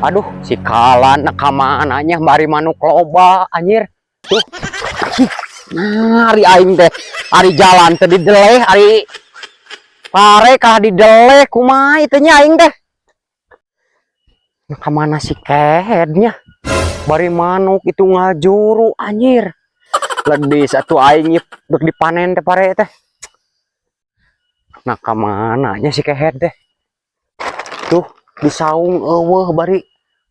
Aduh, si Kalan ka mana nya, bari manuk loba anjir. Tuh. Nah, ari aing teh, ari jalan teh dideleh, ari pare kah dideleh, kumaha itu nya aing teh. Nah, kamana si kehednya? Bari manuk itu ngajuru anjir. Ledis atuh aing ieu dek dipanen teh pare teh. Nah, kamana nya si kehed teh? Tuh, di saung euweuh, bari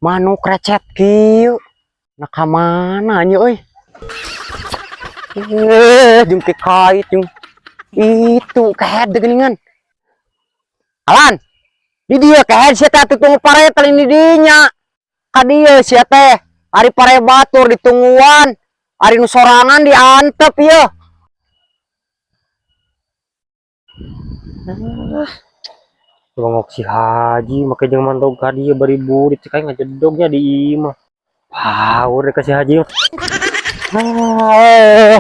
manuk recet kieu. Nah, kamana nya euy? Eh, jeung kait jeung itu kehed geuningan. Alan, di dieu kehed sia teh, atuh tunggu pare teh di dinya. Ka dieu sia teh, ari pare batur ditungguan, ari nu sorangan diantep ieu. Bengok si Haji make jeung mantog ka dieu bari burit cek aing ngajedognya di imah. Power deh si Haji. Ah,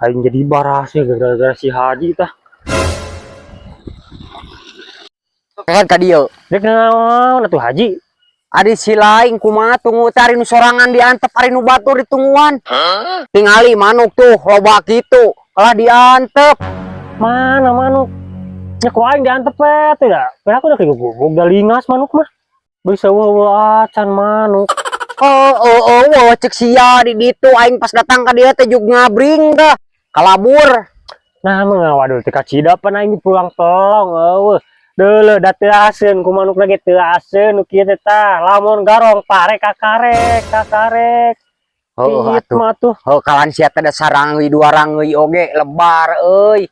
aing jadi barasnya gara-gara si Haji tah. Kehed ka dieu. Dek naon atuh, Haji? Ari si lain kumaha tunggu teh, ari nu sorangan diantep, ari nu batur ditungguan. Tingali manuk tuh loba kitu, kalah diantep. Mana manuk? Nya ku aing diantep we teh da. Kira aku udah kayak da lingas manuk mah. Bisa euweuh acan manuk. Oh, cek sia di ditu, aing pas datang ka dieu teh jug ngabring dah. Kalabur. Nah, mah waduh teh kacida pan aing pulang pelong euweuh. Deuleu da teu aseun ku manuk lagi, teu aseun nu kieu teh tah. Lamun garong pare kakarek kakarek. Oh, Piit atuh. mah tuh. Oh, kalan sia teh da sarangeuy dua rangeui oge lebar euy.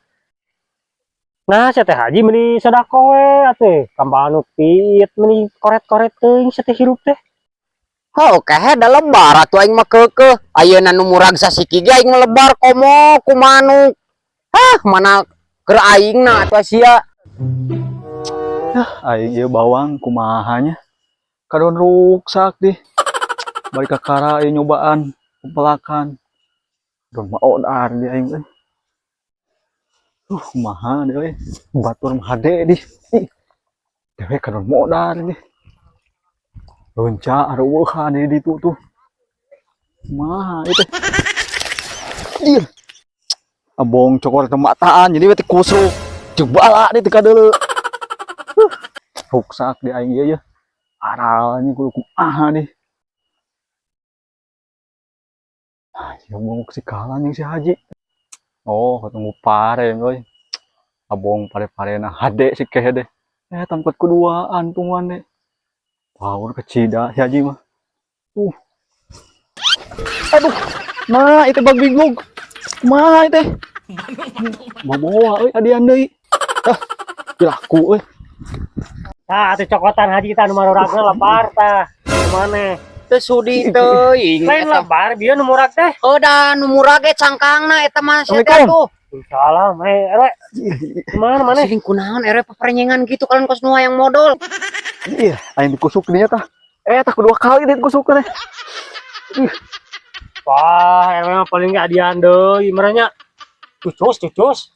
Nah, sia teh, Haji, meuni sedako we atuh. Ka manuk piit meuni koret-koret teuing sia teh hirup teh. Oh, kehed da lebar atuh aing mah keukeuh. Ayeuna nu murag sasiki ge aing mah lebar komo ku manuk. Hah, mana keur aingna atuh sia. Aing ieu bawang kumaha nya? Kadon ruksak dih. Bari kakara ieu nyobaan pepelakan. Don maodar di aing euy. Kumaha deh euy. Batur mah hade dih. Ih. Dewek kadon modar dih. Lonca areueuhan di ditu tuh. Kumaha ieu teh? Dir. Abong cokor teh mataan jadi we teh kusruk. Jeung bala di teh kadeuleu. Ruksak di aing ieu ya. Aral nya kudu kumaha dih. Ah, ya mau si kalan yang si Haji. Oh, ketemu pare euy. Abong pare-parena hade si kehe deh. Eh, tempat keduaan tungguan deh. Power kecida si Haji mah. Aduh. Nah, itu bag bingung. Kumaha itu? Bawa euy adian deui. Ah, piraku euy. Tah, atuh cokotan Haji tah nu maruragna lebar tah. Kumaha? Teu sudi teuing Lain eta. Lebar bieu nu murag teh. Oh, da nu murag ge cangkangna eta mah sia teh Assalamualaikum. tuh. Salam, eh, RW. Kumaha maneh? Sering kunaon RW peperenyengan gitu kalian kos nu yang modal. Iya, aing dikusuk dinya tah. Eh, tah kedua kali dia dikusuk teh. Wah, RW mah paling ge adian deui merenya. Cucus, cucus.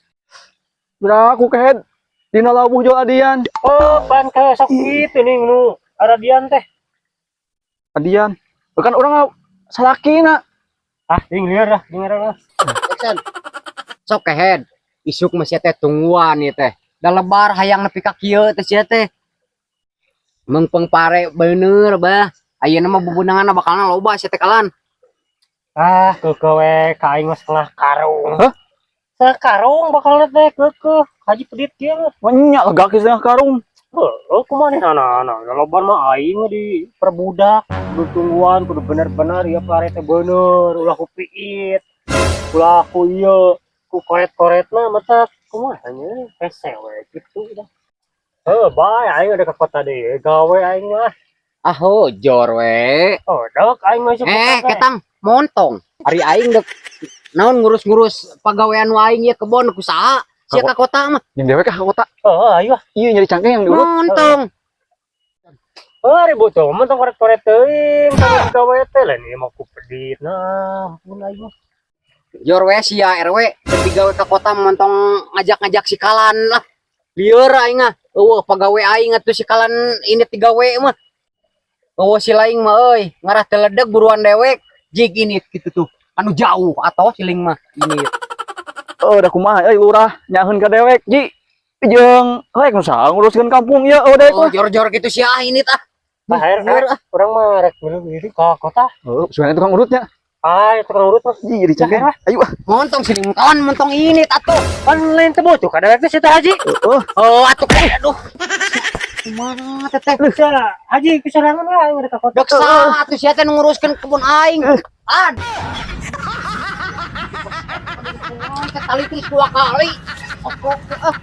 Piraku kehed. Dina labuh jual adian. Oh, pan ke sok kitu nih nu aradian teh. Adian. Kan orang salakina. Ah, ding lieur lah, ding lieur lah. Action. Sok kehed. Isuk mah sia teh tungguan ieu teh. Da lebar hayang nepi ka kieu teh sia teh. Mengpeng pare bener bah. Ayeuna mah bubunanganna bakalna loba sia teh, kalan. Ah, keukeuh we ka aing mah setengah karung. Hah? Setengah karung bakal teh keukeuh. Haji pedit kieu. Banyak lega setengah karung. Heuh, kumaha nah, loban mah aing di perbudak, kudu tungguan, kudu bener-bener ya pare teh bener, ulah ku piit. Ulah ku ieu, ku koret-koretna mata kumaha nya hese we kitu dah. Heuh, bae aing ada ke kota deui, gawe aing mah. Ah, hojor we. Oh, dok aing mah isuk Eh, kota teh. Ketang montong. Ari aing dek naon ngurus-ngurus pagawean nu aing ya kebon ku saha? Sia ka kota mah. Yang dewek ka kota. Oh, ayo. Iya, nyari cangkeng yang diurut. Montong. Oh, ribut tuh, mentong koret-koret teuing, kalau gawe teh lain ieu mah ku pedit. Nah, ampun aing mah. Jor we sia RW, tapi gawe ka kota montong ngajak-ngajak si kalan lah. Lieur aing ah. Eueuh pagawe aing atuh si kalan ini tigawe mah. Oh, si laing mah euy, ngarah teledeg buruan dewek. Jig ini gitu tuh. Anu jauh atau siling mah ini. Oh, da kumaha euy lurah nyaheun ka dewek, Ji. Jeung rek nu saha nguruskeun kampung ieu eueuh dewek Oh, mah. jor-jor gitu sih ah ini tah. Ah, air, Bener, ah. Urang mah rek milu diri ke kota. Oh, sugan tukang urutnya. Ah, tukang urut mah. Ji jadi cengkeh. Ayo ah. Montong siling kawan montong ini atuh. Kan lain teh butuh ka dewek teh si teh Haji. Oh, Oh, atuh aduh. Kumaha teteh? Bisa Haji kesorangan lah aing rek ka kota. Dek salah atuh sia teh nu nguruskeun kebun aing. An. Tali terus dua kali. Oke, ah.